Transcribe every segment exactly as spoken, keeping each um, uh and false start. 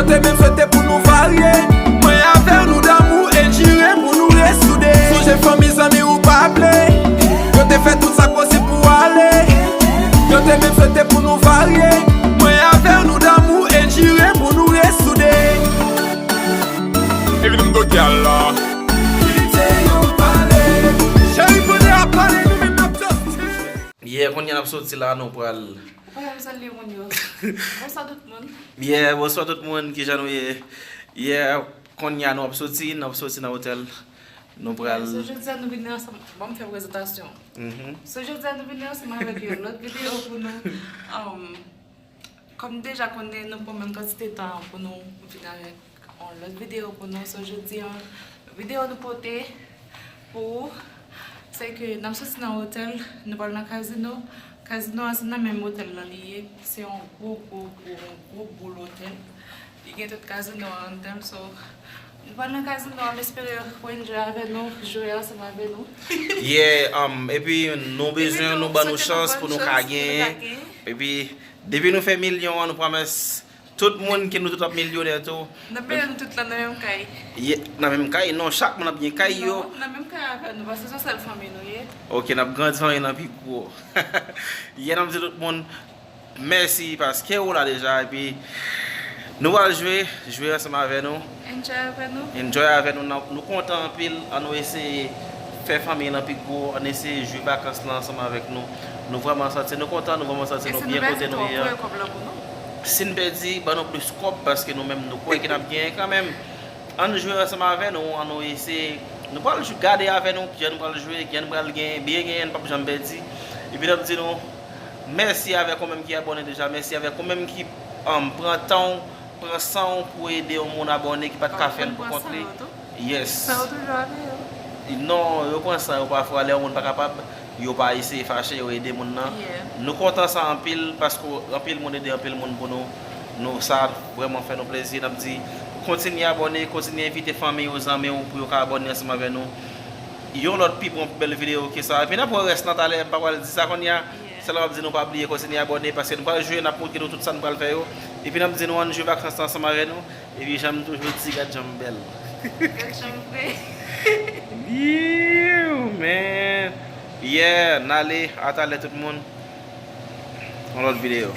Yo te menm swete pou nou varye. Mwen avè w nou damou e n jire pou nou resoude. Sonje fanmi zanmi ou pa vle. Yo te fè tout sa k posib pou w ale. Yo te menm swete pou nou varye. Mwen avè w nou damou e n jire pou nou resoude. Epi nou do gyal la. Kite yo pale. Cheri, kounye a pale, nou menm n ap just. Yeah, kounye a n ap soti la, nou pral Ou pa janm salye moun yo. Bonswa tout moun. Yeah, bonswa tout moun, kijan nou ye? Yeah, kounye a nou ap soti, n ap soti nan otèl. Nou pral So jodi a nou vin ansanm, bon, m fè prezantasyon. Mhm. So jodi a nou vin ansanm avèk yon lòt videyo pou nou. Um, kòm nou deja konnen, nou pran menm kantite tan pou nou vin avèk yon lòt videyo pou nou. So jodi a, videyo nou pote pou ou, se ke n ap soti nan otèl, nou pral nan kazino. Kazino a se nan menm otèl lan li ye. Se yon gwo, gwo, gwo, yon gwo boul otèl. Li gen tout kazino a anndan l, so, nou pral nan kazino a, m espere w enjoy avè nou, jwe ansanm avè nou. Yeah, um, epi nou bezwen nou ban nou chans pou nou ka genyen. Epi, depi nou fè milyon an, nou pwomès tout moun ke nou tout ap milyonè tou. N ap mete nou tout la nan menm kay. Ye, nan menm kay? Non, chak moun ap gen kay yo. Non, nan menm kay avè nou, paske se yon sèl fanmi nou ye. Ok, n ap grandi fanmi nan pi gwo. Yeah, n ap di tout moun mèsi paske ou la deja, epi nou pral jwe, jwe ansanm avè nou. Enjoy avè nou. Enjoy avè nou, n ap, nou kontan anpil, ann nou eseye fè fanmi lan pi gwo, ann eseye jwe vakans lan ansanm avèk nou. Nou vrèman santi nou kontan, nou vrèman santi nou byen kote nou ye a. Si n pèdi, ban nou plis kòb, paske nou menm nou kwè ke n ap genyen kanmenm. Ann jwe ansanm avè nou, ann nou eseye. Nou pral jwe, gade avè nou kijan nou pral jwe, kijan nou pral genyen, byen genyen, n p ap janm pèdi. Epi n ap di nou mèsi avèk ou menm ki abòne deja, mèsi avèk ou menm ki, um, pran tan w, pran san w pou ede yon moun abòne ki pa t ka fè l pou kont li. Yes. Sa yo toujou avè yo. Non, yo pran san yo pafwa, lè yon moun pa kapab, yo pa eseye fache, yo ede moun nan. Yeah. Nou kontan sa anpil, paske anpil moun ede anpil moun pou nou. Nou, sa vrèman fè nou plezi. N ap di, kontinye abòne, kontinye envite fanmi w, zanmi w pou yo ka abòne ansanm avè nou. Yon lòt pi bon, pi bèl videyo ke sa. Epi n ap wè rès lan talè, m pa pral di sa kounye a. Yeah. Sèlman m ap di nou pa bliye kontinye abòne, paske nou pral jwe, n ap montre nou tout sa nou pral fè yo. Epi n ap di nou ann jwe vakans lan ansanm avè nou. Epi jan m toujou di, gad jan m bèl. Gad jan m vre. Ew, man. Yeah, n ale, a talè tout moun. Yon lòt videyo.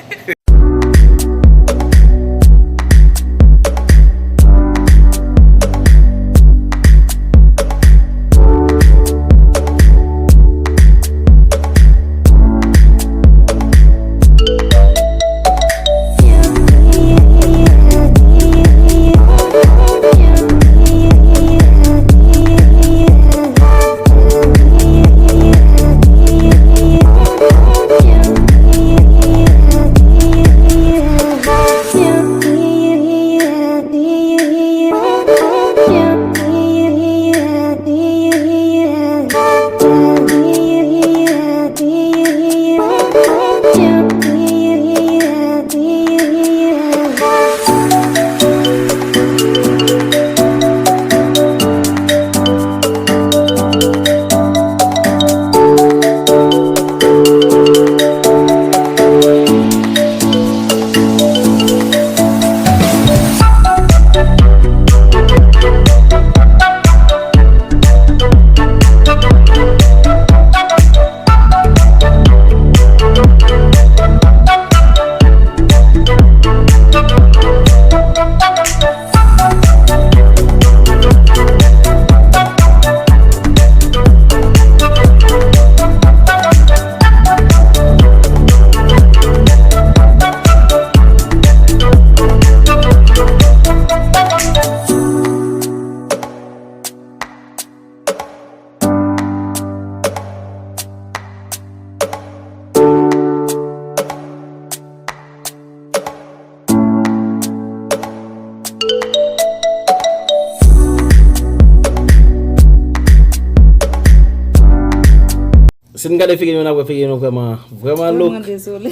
Si n gade figi nou, n ap wè figi nou vrèman, vrèman louk. Vrèman dezole.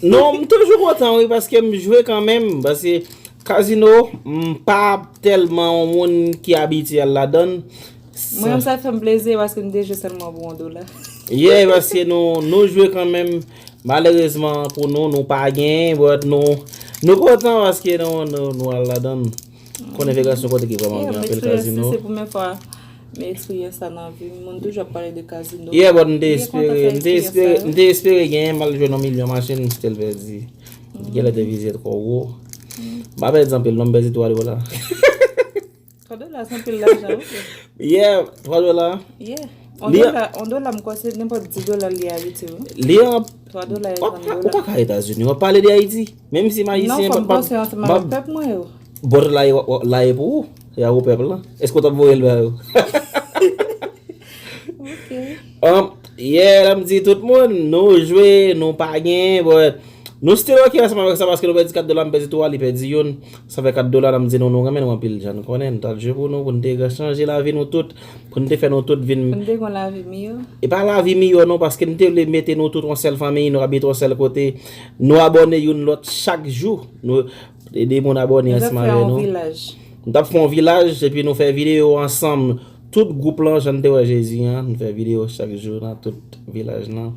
Non, m toujou kontan, wi, paske m jwe kanmenm, paske kazino, m pa tèlman yon moun ki abitye al ladan l. Mwen menm, sa fè m plezi paske m te jwe sèlman pou yon dola. Yeah, paske nou, nou jwe kanmenm, Malerezman pou nou, nou pa gen, but nou, nou kontan paske nou, nou, nou al ladan l. Konnen Vegas se yon kote ki vrèman gen anpil kazino. Se premye fwa men eksperyans sa nan vi m. Moun toujou ap pale de kazino. Yeah, but m te espere, m te espere, m te espere genyen, m al jwe nan milyon machin, m still pèdi. Genlè te vize twò wo. M pa pèdi anpil non, m pèdi twa dola. Twa dola se anpil lajan, wi. Yeah, twa dola. Yeah. On dola, on dola m kwè se nenpòt dis dola li Ayiti, wi. Li an twa dola e twa dola. Ou pa ka Etazini, w ap pale de Ayiti. Menm si m ayisyen, m ap panse ansanm avèk pèp mwen yo. Bòt la e pou ou, e a ou pèp lan. Èske w t ap voye l ba yo? Ok. Um, yeah, la m di tout moun, nou jwe, nou pa gen, but nou still ok ansanm avèk sa paske nou pèdi kat dola, m pèdi twa, li pèdi youn. Sa fè kat dola, la m di nou, nou renmen nou anpil, jan nou konnen, nou t al jwe pou nou, pou nou te chanje lavi nou tout, pou nou te fè nou tout vin. Pou nou te gen lavi miyò. E pa lavi miyò non, paske nou te vle mete nou tout yon sèl fanmi, nou abite yon sèl kote, nou abòne youn lòt chak jou. Nou ede moun abòne ansanm avè nou. Nou t ap fè yon vilaj, epi nou fè videyo ansanm, tout gwoup lan, jan n te wè Jezi an, nou fè videyo chak jou nan tout vilaj lan.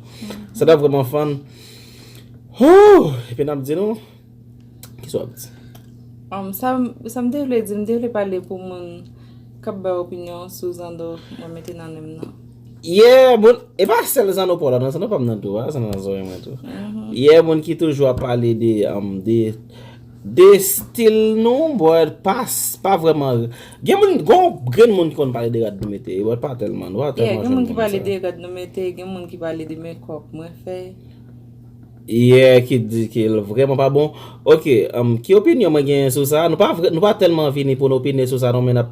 Sa t ap vrèman fun. Hoo! Epi n ap di nou, kisa w ap di? Um, sa, sa m te vle di, m te vle pale pou moun k ap bay opinyon sou zando mwen mete nan nen m nan. Yeah, bon, e pa sèl zanno pa w la, non, zanno pa m nan tou, a, zanno nan zòrèy mwen tou. Yeah, moun ki toujou ap pale de, um, de, de stil nou, but pa, pa vrèman. Gen moun, gon grenn moun ki konn pale de rad nou mete, but pa tèlman, nou pa tèlman jwenn moun sa. Yeah, gen moun ki pale de rad nou mete, gen moun ki pale de makeup mwen fè. Yeah, ki di ke l vrèman pa bon. Ok, um, ki opinyon mwen genyen sou sa? Nou pa vre, nou pa tèlman vini pou nou opine sou sa, non, men n ap.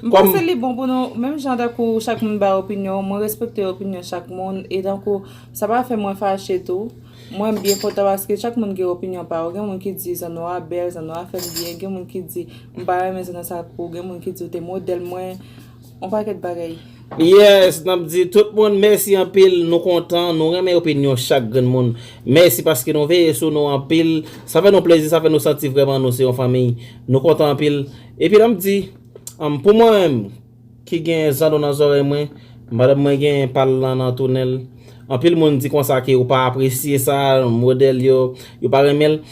M panse li bon pou nou, menm jan tankou chak moun bay opinyon, mwen respekte opinyon chak moun, e tankou sa pa fè mwen fache tou. Mwen byen kontan paske chak moun gen opinyon pa yo. Gen moun ki di zanno a bèl, zanno a fè m byen, gen moun ki di m pa renmen zanno sa pou, gen moun ki di ou te modèl mwen, yon pakèt bagay. Yes, n ap di tout moun mèsi anpil, nou kontan, nou renmen opinyon chak grenn moun. Mèsi paske nou veye sou nou anpil. Sa fè nou plezi, sa fè nou santi vrèman nou se yon fanmi. Nou kontan anpil. Epi n ap di, um, pou mwen menm, ki gen zanno nan zòrèy mwen, madanm mwen gen pa l lan nan tounen l. Anpil moun di konsa ke ou pa apresye sa, modèl yo, yo pa renmen l.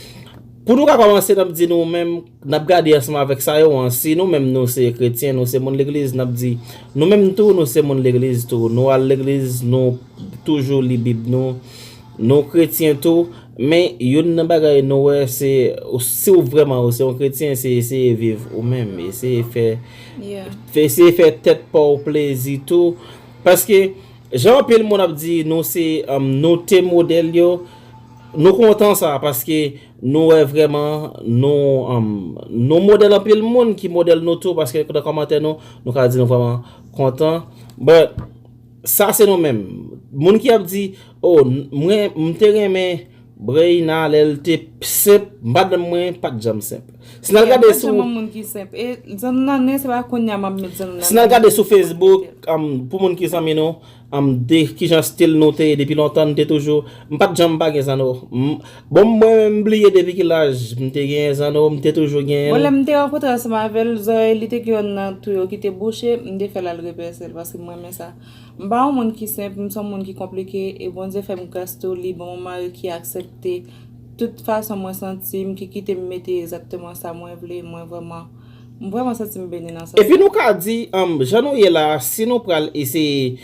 Pou nou ka kòmanse, n ap di nou menm, n ap gade ansanm avèk sa yo an, si nou menm nou se kretyen, nou se moun legliz, n ap di, nou menm tou, nou se moun legliz tou. Nou al legliz, nou toujou li Bib nou, nou kretyen tou, men youn nan bagay nou wè se, si w vrèman ou se yon kretyen, se eseye viv ou menm, eseye fè, fè, eseye fè tèt pa w plezi tou, paske jan anpil moun ap di nou se, um, nou te modèl yo, nou kontan sa, paske nou wè vrèman nou, um, nou modèl anpil moun ki modèl nou tou, paske nan kòmantè nou, nou ka di nou vrèman kontan, but sa se nou menm. Moun ki ap di, oh, mwen, m te renmen Breyna lè l te senp, madanm mwen pa t janm senp. Si n al gade sou. Moun ki senp. E zanno nan nen, se pa kounye a m ap met zanno nan nen. Si n al gade sou Facebook, um, pou moun ki zanmi nou, um, de kijan stil nou te ye depi lontan, nou te toujou, m pa t janm pa gen zanno. M, bon, mwen menm m bliye depi ki laj m te gen zanno, m te toujou genyen. Bon, lè m te rankontre ansanm avè l, zòrèy li te gen youn nan twou yo ki te bouche, m te fè l al repèse l, paske m renmen sa. M pa yon moun ki senp, m se yon moun ki konplike, e Bondye fè m gras tou, li ban m yon mari ki aksepte tout fason mwen santi m, ki kite m mete egzakteman sa mwen vle, mwen vrèman, m vrèman santi m beni nan sa. Epi nou ka di, um, jan nou ye la, si nou pral eseye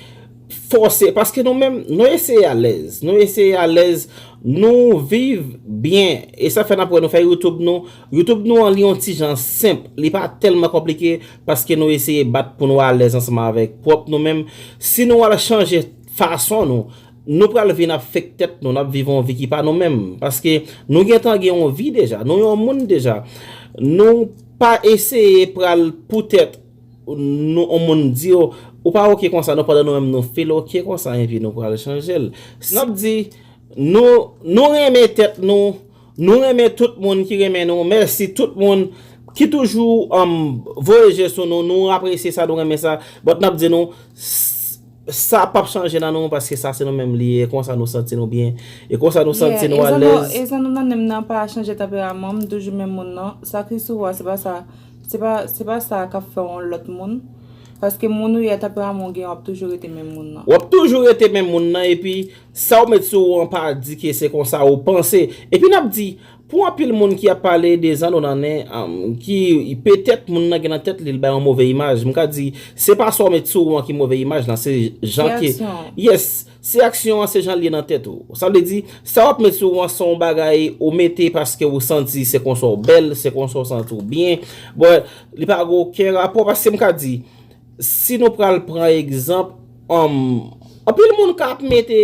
fòse, paske nou menm, nou eseye alèz, nou eseye alèz, nou viv byen, e sa fè n ap wè nou fè YouTube nou, YouTube nou an li yon ti jan senp, li pa tèlman konplike, paske nou eseye bat pou nou alèz ansanm avèk pwòp nou menm. Si nou al chanje fason nou, nou pral vin ap fake tèt nou, n ap viv yon vi ki pa nou menm. Paske nou gentan gen yon vi deja, nou yon moun deja. Nou pa eseye pral poutèt nou, yon moun di yo, ou pa oke konsa, non, pandan nou menm nou feel oke konsa, epi nou pral chanje l. N ap di, nou, nou renmen tèt nou, nou renmen tout moun ki renmen nou. Mèsi tout moun ki toujou, um, voye je sou nou. Nou apresye sa, nou renmen sa. But n ap di nou, s-, sa p ap chanje nan nou, paske sa se nou menm li ye. E konsa nou santi nou byen. E konsa nou santi nou alèz. E zanno nan nen m nan pa chanje tanperaman m, toujou menm moun nan. Sa ki sou ou a, se pa sa, se pa, se pa sa k ap fè yon lòt moun. Paske moun ou ye a, tanperaman w gen, w ap toujou rete menm moun nan. W ap toujou rete menm moun nan, epi sa w met sou ou an pa di ke se konsa ou panse. Epi n ap di, pou anpil moun ki ap pale de zanno nan nen, um, ki petèt moun nan gen nan tèt li, l bay yon move imaj. M ka di, se pa sa w met sou ou an ki move imaj lan, se jan ke. Yes, se aksyon an, se jan l ye nan tèt ou. Sa vle di, sa w ap met sou ou an, se yon bagay ou mete paske ou santi se konsa w bèl, se konsa w santi w byen. Bon, li pa gen okenn rapò, paske m ka di, si nou pral pran egzanp, um, anpil moun ka ap mete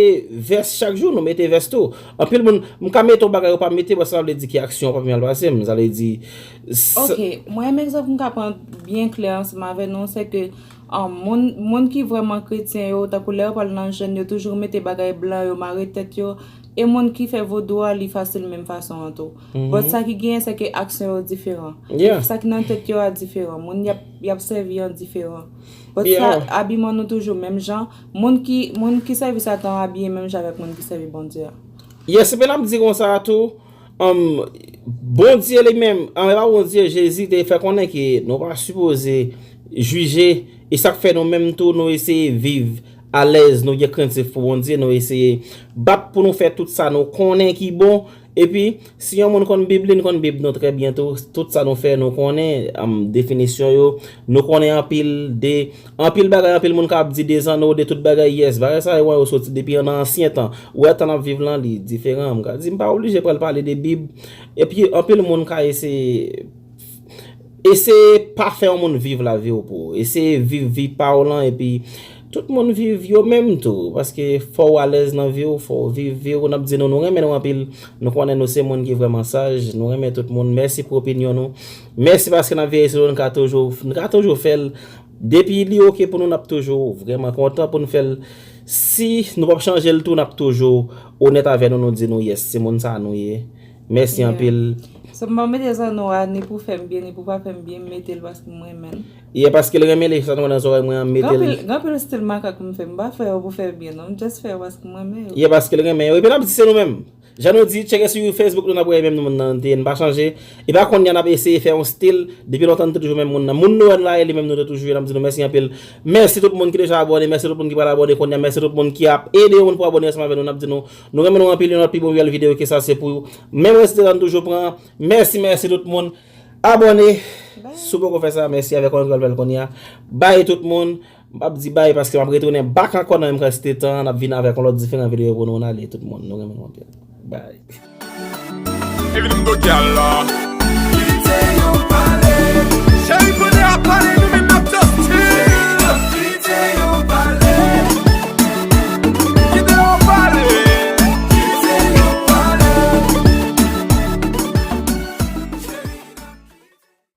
vès chak jou, nou mete vès tou. Anpil moun, m ka mete yon bagay ou pa mete, bon, sa vle di ke aksyon an pa pi mal pase m. Sa vle di. Ok, mwen menm egzanp m ka pran byen klè ansanm avè nou, se ke um, moun, moun ki vrèman kretyen yo, tankou lè yo pral nan jèn, yo toujou mete bagay blan, yo mare tèt yo. E moun ki fè vodou a, li fasil menm fason an tou. But sa ki genyen, se ke aksyon yo diferan. Sa ki nan tèt yo a diferan. Moun y ap, y ap sèvi an diferan. But sa, abiman nou toujou menm jan. Moun ki, moun ki sèvi Satan abiye menm jan avèk moun ki sèvi Bondye a. Yes, men n ap di konsa tou, um, Bondye li menm, ann, e pa Bondye, Jezi te fè konnen ke nou pa sipoze jije, e sa k fè nou menm tou, nou eseye viv alèz, nou gen krentif pou Bondye, nou eseye bat pou nou fè tout sa nou konnen ki bon, epi si yon moun konn Bib li, nou konn Bib nou trè byen tou, tout sa nou fè, nou konnen, um, definisyon yo, nou konnen anpil de, anpil bagay, anpil moun ka ap di de zanno, de tout bagay, yes, bagay sa yo, yo soti depi nan ansyen tan. Ou wè tan n ap viv lan, li diferan. M ka di, m pa oblije pral pale de Bib. Epi, anpil moun ka eseye, eseye pa fè yon moun viv lavi w pou ou. Eseye viv vi pa w lan, epi tout moun viv yo menm tou. Paske fò w alèz nan vi w, fò w viv vi w. N ap di nou, nou renmen nou anpil. Nou konnen nou se moun ki vrèman saj. Nou renmen tout moun. Mèsi pou opinyon nou. Mèsi paske n ap veye sou nou, nou ka toujou, nou ka toujou fè l. Depi li oke pou nou, n ap toujou vrèman kontan pou n fè l. Si nou p ap chanje l tou, n ap toujou onèt avè nou, nou di nou, yes, se moun sa nou ye. Mèsi anpil. So, m pa mete zanno a ni pou fè m byen, ni pou pa fè m byen, m mete l paske m renmen l. Yeah, paske l renmen li, sa nou nan zòrèy mwen an, m mete l. Gen anpil stil makak m fè, m pa fè yo pou fè byen, non, m just fè yo paske m renmen yo. Yeah, paske l renmen yo. Epi n ap di se nou menm. Jan nou di, tcheke sou Facebook nou, n ap wè menm moun nan te ye, n pa chanje. E pa konnya n ap eseye fè yon stil, depi lontan nou te toujou menm moun nan. Moun nou wè n la, e li menm nou te toujou ye, n ap di nou mèsi anpil. Mèsi tout moun ki deja abòne, mèsi tout moun ki pral abòne konnya, mèsi tout moun ki ap ede yon moun pou abòne ansanm avè nou, n ap di nou, nou renmen nou anpil, yon lòt pi bon bèl videyo ke sa se pou menm resite la n toujou pran. Mèsi, mèsi tout moun. Abòne. Si w poko fè sa, mèsi avèk yon lòt bèl konnya. Bay tout moun. M p ap di bay paske m ap retounen back ankò nan menm kantite tan, n ap vin avèk yon lòt diferan videyo pou nou, n ale tout moun, nou renmen nou anpil. Bay.